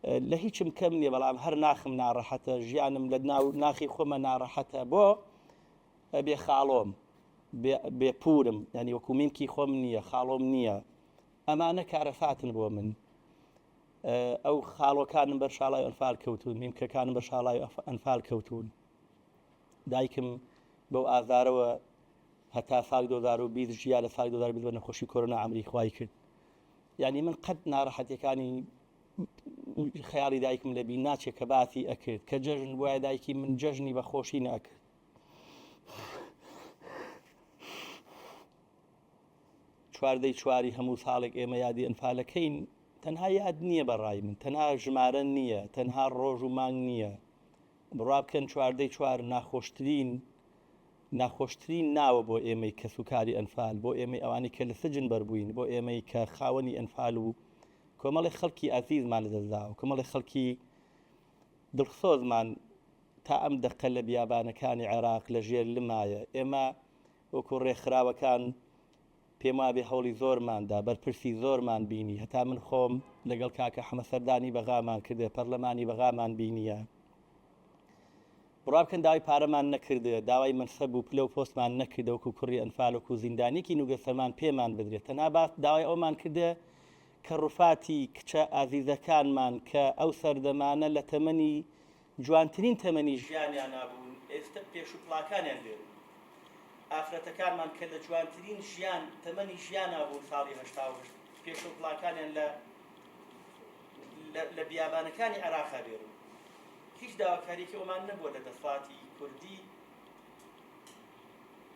لە هیچم کەم نییە بەڵام هەر ناخم ناڕەحەتە ژیانم لە ناو ناخی خۆمە ناڕەحەتە بۆ بێ خاڵۆم بێ پورم یعنی وەکو میمکی خۆم نییە خاڵۆم نییە ئەمانە کارەساتن بۆ من ئەو خاڵۆکانم بەر شاڵای ئەنفال کەوتون میمکەکانم بە شاڵای ئەنفال کەوتون دایکم بەو ئازارەوە هەتا ساڵی 2020 ژیا لە ساڵی 2020 بە نەخۆشی کۆرۆنا ئەمری خوای کرد یعنی من قەت ناڕەحەتەکانی خەیاڵی دایکم لە بیر ناچێت کە باسی ئەکرد کە جەژن بواە دایکی من جەژنی بە خۆشی ناکرد چواردەی چواری هەموو ساڵێک ئێمە یادی ئەنفالەکەین تەنها یاد نییە بە ڕای من تەنها ژمارە نییە تەنها ڕۆژ و مانگ نییە بڕوا بکەن چواردەی چوار ناخۆشترین ناخۆشترین ناوە بۆ ئێمەی کەسوکاری ئەنفال بۆ ئێمەی ئەوانەی کە لە سجن بەربووین بۆ ئێمەی کە خاوەنی ئەنفال و کۆمەڵی خەڵکی ئازیزمان لەدەستداوە کۆمەڵی خەڵکی دڵسۆزمان تا ئەم دەقە لە بیابانەکانی عێراق لە ژێر لمایە ئێمە وەکو ڕێکخراوەکان پێم وابێ هەوڵی زۆرمان دا، بەرپرسی زۆرمان بینی، هەتا من خۆم لەگەڵ کاکە حەمە سەردانی بەغامان کردێ، پەرلەمانی بەغامان بینییە. بڕوا بکەن داوای پارەمان نەکردێ، داوای مەنسەب و پلە و پۆستمان نەکردە وەکو کوڕی ئەنفال وەکو زیندانیەکی نوگرە سەلمان پێمان بدرێت، تەنها باس داوای ئەوەمان کردێ کە ڕوفاتی کچە ئازیزەکانمان کە ئەو سەردەمانە لە تەمەنی جوانترین تەمەنی ژیانیانا بوون ئێستە پێش و پڵاکانیان لێرن ئافرەتەکانمان کە لە جوانترین ژیان تەمەنی ژیانا بوون ساڵی 88 پێش و پڵاکانیان لە لە بیابانەکانی عێراقا لێرن هیچ داواکاریەکی ئەومان نەبووە لە دەسەڵاتی کوردی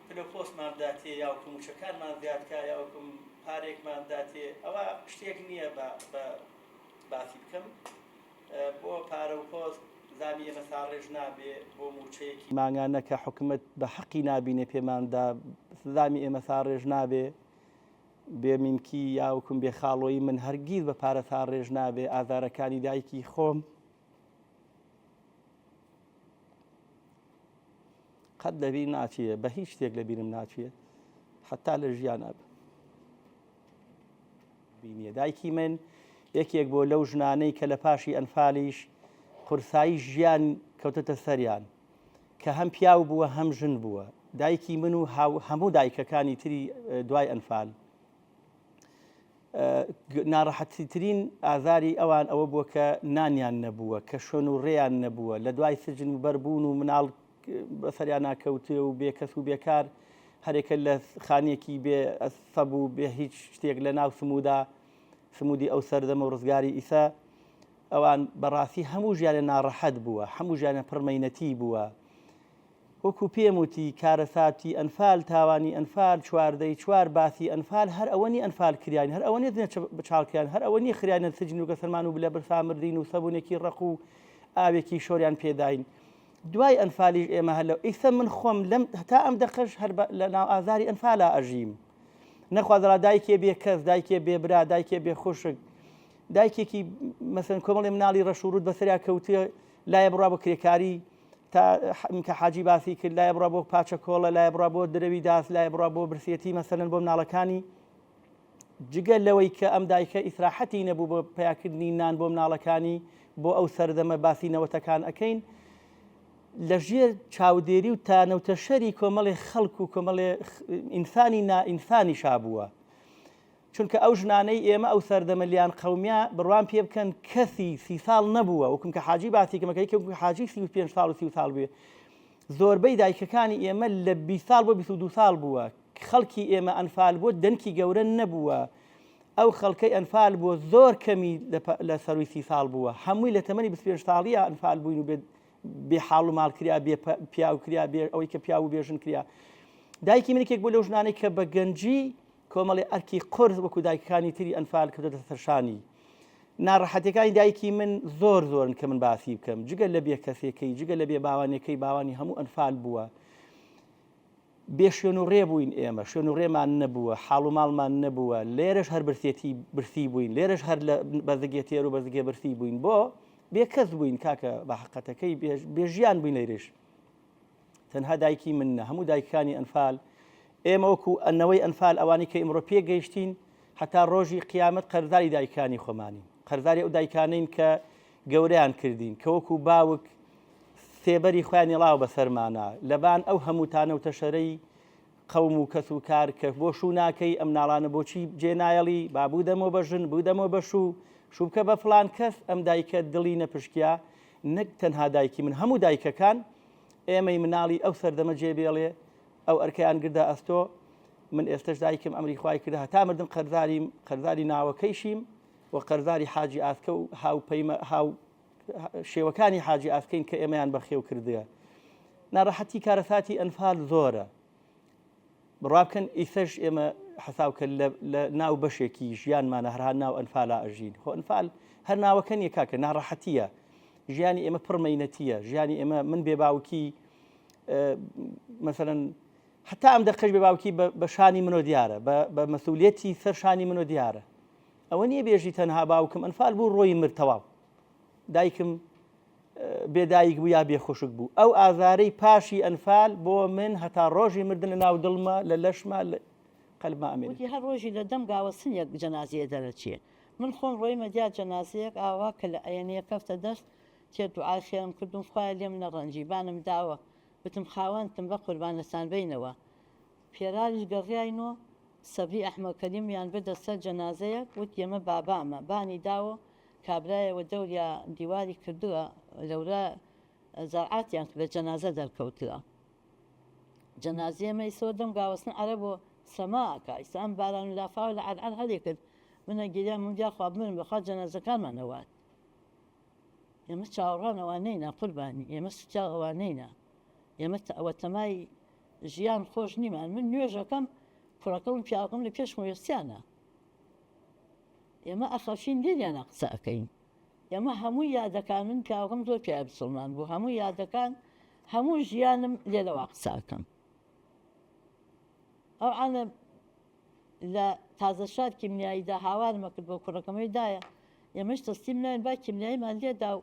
پلە پۆستمان بداتێ یاوکو موچەکانمان زیادکا یاوکم پارێکمان بداتێ ئەوە شتێک نییە بە باسی بکەم بۆ پارە و پۆست زامی ئێمە ساڕێژ نابێ، بۆ مووچەیەکی مانگانە کە حکومەت بە حەقی نابینێ پێمان دا زامی ئێمە ساڕێژ نابێ، بێ میمکی یاوکم بێ خاڵۆیی من هەرگیز بە پارە ساڕێژ نابێ، ئازارەکانی دایکی خۆم قەت لەبیر ناچێ، بە هیچ شتێک لەبیرم ناچێ حەتا لە ژیانا بم. بینیە. دایکی من یەکێک بووە لەو ژنانەی کە لە پاشی ئەنفالیش قورسایی ژیان کەوتەتە سەریان کە هەم پیاو بووە هەم ژن بووە. دایکی من و هەموو دایکەکانی تری دوای ئەنفال ناڕەحەتیترین ئازاری ئەوان ئەوە بووە کە نانیان نەبووە، کە شوێن و ڕێیان نەبووە، لە دوای سجن و بەربوون و مناڵ بەسەریانا کەوتێ و بێکەس و بێکار هەرێکە لە خانیەکی بێ سەب و بێ هیچ شتێک لە ناو سمودا سمودی ئەو سەردەمە و ڕزگاری ئیسە ئەوان بەڕاستی هەموو ژیانە ناڕەحەت بووە هەموو ژیانە پڕمەینەتی بووە وەکو پێم وتی کارەساتی ئەنفال تاوانی ئەنفال چواردەی چوار باسی ئەنفال هەر ئەوە نی ئەنفال کریان هەر ئەوە نیە بچاڵ کریان هەر ئەوە نیە خریانە سجن و گەسەرمان و لە برسا مردین و سەبونێکی ڕەق و ئاوێکی شۆریان پێداین دوای ئەنفالیش ئێمە هەر لەو ئیسە من خۆم لەم هەتا ئەم دەقەش هەر لە ناو ئازاری ئەنفالا ئەژیم نەخوازرا دایکێ بێ کەس دایکێ بێ برا دایکێ بێ خوشک دایکێکی مەسەن کۆمەڵی مناڵی ڕەش و ڕوت بەسەریا کەوتێ لایە بڕا بۆ کرێکاری تا کە حاجی باسی کرد لایە بڕا بۆ پاچە کۆڵە لایە بڕا بۆ درەوی داس لایە بڕا بۆ برسێتی مەسەلەن بۆ مناڵەکانی جگە لەوەی کە ئەم دایکە ئیسراحەتی نەبوو بۆ پیاکردنی نان بۆ مناڵەکانی بۆ ئەو سەردەمە باسی نەوەتەکان ئەەکەین. لە ژێر چاودێری و تانە و تەشەری کۆمەڵێ خەڵک و کۆمەڵێ ئینسانی نا ئینسانیشا بووە. چونکە ئەو ژنانەی ئێمە ئەو سەردەمە لیان قەومیا بڕوام پێ بکەن کەسی سی ساڵ نەبووە وەکم کە حاجی باسی کەمە کە یەکێک حاجی 35 ساڵ و 30 ساڵ بێ زۆربەی دایکەکانی ئێمە لە 20 ساڵ بۆ 22 ساڵ بووە خەڵکی ئێمە ئەنفال بۆ دەنکی گەورە نەبووە ئەو خەڵکەی ئەنفال بووە زۆر کەمی لە سەروی سی ساڵ بووە هەمووی لە تەمەنی 25 ساڵیە ئەنفال بووین و بێ حاڵ و ماڵ کرا بێ پیاو کرا بێ ئەوەی کە پیاو و بێژن کرا دایکی من یەکێک بوو لەو ژنانەی کە بە گەنجی کۆمەڵی ئەرکی قورس وەکو دایکەکانی تری ئەنفال کردۆتە سەرشانی. ناڕەحەتیەکانی دایکی من زۆر زۆرن کە من باسی بکەم جگە لە بێ کەسێکەی جگە لە بێ باوانەکەی باوانی هەموو ئەنفال بووە بێ شوێن و ڕێ بووین ئێمە شوێن و ڕێمان نەبووە حاڵ و ماڵمان نەبووە لێرەش هەر برسێتی برسی بووین لێرەش هەر لە بەزگێ تێر و بەزگێ برسی بووین بۆ بێ کەس بووین کاکە بە حقەتەکەی بێژیان بووین لێرش تەنها دایکی من نە هەموو دایکانی ئەنفال ئێمە وەکو نەوەی ئەنفال ئەوانی کە ئیمڕۆ پێگەیشتین هەتا ڕۆژی قیامەت قەرزاری دایکانی خۆمانین قەرزاری ئەو دایکانین کە گەورەیان کردین کە وەکو باوک سێبەری خۆیان ڵاو بەسەرمانە لەبان ئەو هەموو تانە و تەشەرەی قەوم و کەس و کار کە بۆ شوو ناکەی ئەم ناڵانە بۆچی جێ نایەڵی با بوو بە ژن بوو دەمەوە بە شوو شوو بکە بە فلان کەس ئەم دایکە دڵی نەپشکیا نەک تەنها دایکی من هەموو دایکەکان ئێمەی مناڵی ئەو سەردەمە جێ بێڵێ ئەو ئەرکەیان گردە ئەستۆ من ئێستش دایکم ئەمری خوای کردە هەتا مردم قەرزاریم قەرزاری ناوەکەیشیم و قەرزاری حاجی ئاسکە و هاوپەیمە هاو شێوەکانی حاجی ئاسکەین کە ئێمەیان بەخێو کردە ناڕەحەتی کارەساتی ئەنفال زۆرە بڕوا بکەن ئیسەش ئێمە حەساو کە لە ناو بەشێکی ژیانمانە هەرها ناو ئەنفالا ئەژین خۆ ئەنفال هەر ناوەکە نیە کاکە ناڕەحەتیە ژیانی ئێمە پڕ مەینەتیە ژیانی ئێمە من بێ باوکی مەسەرەن حتا ئەم دەقەش بێ باوکی بە شانی منۆ دیارە بە مەسئولیەتی سەر شانی منۆ دیارە ئەوە نییە بێژی تەنها باوکم ئەنفال بوو ڕۆی مرد تەواو دایکم بێ دایک بوو یا بێ خوشک بوو ئەو ئازارەی پاشی ئەنفال بۆ من هەتا ڕۆژی مردن لە ناو دڵمە لە لەشمە لە قەلبما ئەمێنێ.
وتی هەر ڕۆژی لە دەم گاوەسنێک جەنازەیە دەرەچێ من خۆم ڕۆیمە دیار جەنازەیەک ئاوا کە لە ئەیەنەیە کەفتە دەست تێر دوعای خێرم کردوم خوایە لێم نەڕەنجی بانم داوە وتم خاوەنتم بەقوربانتان بینەوە پێراریش گەڕیاینۆ سەبری ئەحمە کەریمیان بردە سەر جەنازەیەک وت یەمە بابامە بانی داوە کابرایە وە دەوریا دیواری کردوە لەورا زەرعاتیان کردە جەنازە دەرکەوتوە جەنازەیە مە ئیسە دەم گاوەسن عەرەبۆ سەما ئەکا ئیسە ئەم باران و لافاوە لە عەرعەر هەرێ کرد منە گیریان من یاخوا بمرم بەخوا جەنازەکانمان ئەوات ئێمە چاوەڕوان ئەوانەینا قوربانی ئێمە سوتیاو ئەوانەینا ئێمە ئەوە تەمای ژیان خۆش نیمان من نوێژەکەم کوڕەکەم و پیاوەکەم لە پێشم وێستیانە ئێمە ئەخەفین لێریانە قسە ئەکەین ئێمە هەموو یادەکان من پیاوەکەم زۆر پیاوی بسڵمان بوو هەموو یادەکان هەموو ژیانم لێرەوە قسە ئەکەم ئەو عانە لە تازە شار کیمنیاییدا هاوارمە کرد بۆ کوڕەکەمەی دایە ئێمەش تەسلیم ناین با کیمنیاییمان لێدا و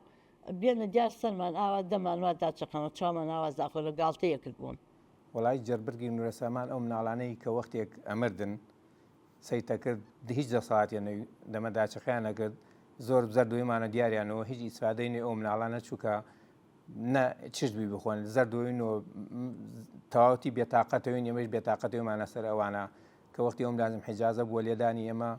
بێنە دیار سەرمان ئاوا دەمان وا داچەقەمە چاومان ئاوا زاخۆ لە گاڵتەیە کرد بوون.
وەڵای جەربرگی نورەسامان ئەو مناڵانەی کە وەختێک ئەمردن سەیتەکرد هیچ دەسەڵاتیان نەوی دەمە داچەقیان نەکرد زۆر زەردویمانە دیاریانەوە هیچ ئیسفادەی نوێ ئەو مناڵانە چووکە نە چشت بی بخۆن زەردوین و تەواوەتی بێتاقەتەوەین ئێمەش بێتاقەتەوەمانە سەر ئەوانە کە وەختی ئەوم لازم حیجازە بووە لێدانی ئێمە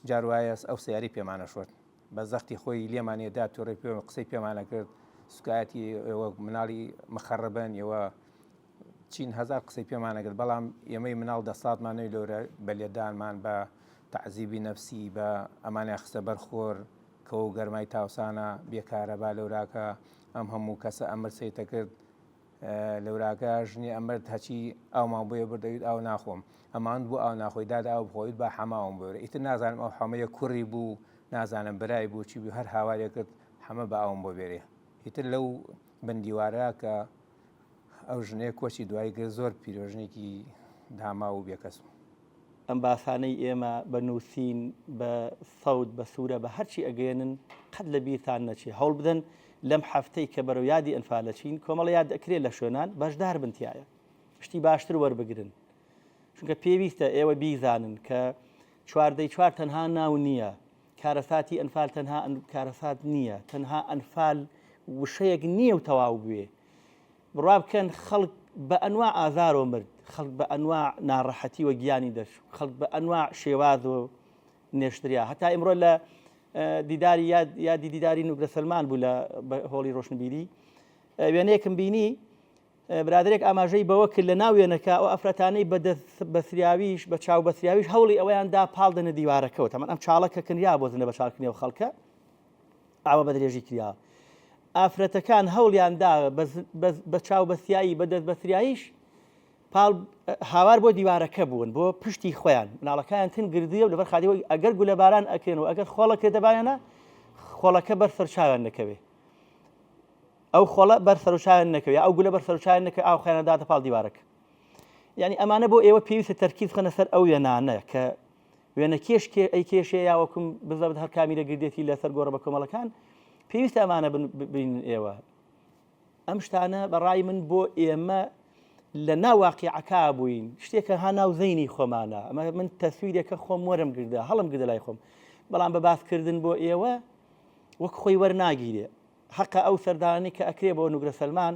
جاروایە ئەو سیاری پێمانە شۆرد بە زەختی خۆی لێمانێ دا توڕێ پێ قسەی پێمانە کرد سوکایەتی ئێوە مناڵی مخەڕبن ئێوە چین هەزار قسەی پێمانە کرد بەڵام ئێمەی مناڵ دەساتمان نەوی لەورە بە لێدانمان بە تەعزیبی نەفسی بە ئەمانیان خستە بەر خۆر کە و گەرمای تاوسانە بێ کارەبا لەوراکە ئەم هەموو کەسە ئەمر سەیتە کرد لەوراکە ژنی ئەمرد هەچی ئاومان بۆیە بردەویت ئاو ناخۆم ئەمان بۆ ئاو ناخۆی دادا ئاو بخۆیت با حەماوم بۆرە ئیتر نازانم ئەو حەمەیە کوڕی بوو نازانم برای بوو چی بوو هەر هاوارێ کرد حەمە بە ئاوم بۆ بێرێ ئیتر لەو بندیوارە کە ئەو ژنەیە کۆچی دوایی کرد زۆر پیرۆژنێکی داماو و بێکەس بوو.
ئەم باسانەی ئێمە بە نووسین، بە سەوت، بە سوورە، بە هەرچی ئەگەیەنن قەت لە بیرتان نەچێ. هەوڵ بدەن لەم هەفتەی کە بەرەو یادی ئەنفال ئەچین، کۆمەڵە یاد ئەکرێ لە شوێنان، بەشدار بن تیایا. شتی باشتر وەربگرن. چونکە پێویستە ئێوە بیزانن کە چواردەی چوار تەنها ناو نییە. کارەساتی ئەنفال تەنها کارەسات نییە. تەنها ئەنفال وشەیەک نییە و تەواو بوێ. بڕوا بکەن خەڵک بە ئەنواع ئازارەوە مرد، خەڵک بە ئەنواع ناڕەحەتیوە گیانی دەرچوو، خەڵک بە ئەنواع شێوازەوە نێشتریا. هەتا ئیمڕۆ لە دیداری یاد یادی دیداری نوگرە سەلمان بوو لە هۆڵی ڕۆشنبیری وێنەیەکم بینی برادێک ئاماژەی بەوە کرد لە ناو وێنەکە ئەو ئافرەتانەی بە دەست بەسریاویش بە چاو بەسریاویش هەوڵی ئەوەیان دا پاڵ دەنە دیوارەکەوە تەمان ئەم چاڵە کە کنرا بۆ زنە بە چاڵکردنی ئەو خەڵکە ئاوا بە درێژی کرا ئافرەتەکان هەوڵیان دا بە چاو بەسیایی بە دەست بەسریاییش پاڵ هاوار بۆ دیوارەکە بوون بۆ پشتی خۆیان مناڵەکان تن گردیە و لەبەر خادیەوەی ئەگەر گولەباران ئەکرێن و ئەگەر خۆڵە کرێتە بایانە خۆڵەکە بەر سەرچاویان نەکەوێ ئەو خۆڵە بەر سەرچاویان نەکەوێ ئەو گولە بەر سەرچاویان نەکەوێ ئاو خۆیان داتە پاڵ دیوارەکە یعنی ئەمانە بۆ ئێوە پێویستە تەرکیز بخەنە سەر ئەو وێنانە کە وێنەکێش کێ ئەیکێشێ یا وەکوم بزەبت هەر کامیرە گردێتی لەسەر گۆڕە بە کۆمەڵەکان پێویستە ئەمانە ببینن ئێوە ئەم شتانە بەڕای من بۆ ئێمە لە ناو واقیعەکە بووین شتێکە ها ناو زەینی خۆمانە ئەمە من تەسویرێکە خۆم وەرم گردە هەڵم گردە لای خۆم بەڵام بە باسکردن بۆ ئێوە وەک خۆی وەرناگیرێ حەقە ئەو سەردانەی کە ئەکرێ بۆ نوگرە سەلمان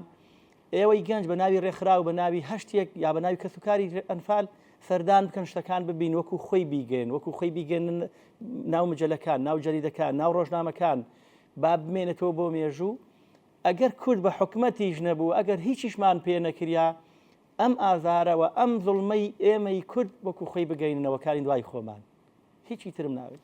ئێوەی گەنج بە ناوی ڕێکخراو بە ناوی هەر شتێک یا بە ناوی کەسوکاری ئەنفال سەردان بکەن شتەکان ببین وەکو خۆی بیگەن وەکو خۆی بیگەن ناو مجلەکان ناو جەریدەکان ناو ڕۆژنامەکان با بمێنێتەوە بۆ مێژوو ئەگەر کورد بە حکومەتیش نەبوو ئەگەر هیچیشمان پێ نەکریا ئەم ئازارەوە ئەم زوڵمەی ئێمەی کورد وەکو خۆی بگەینەوەکانی دوای خۆمان هیچی ترم ناوێت.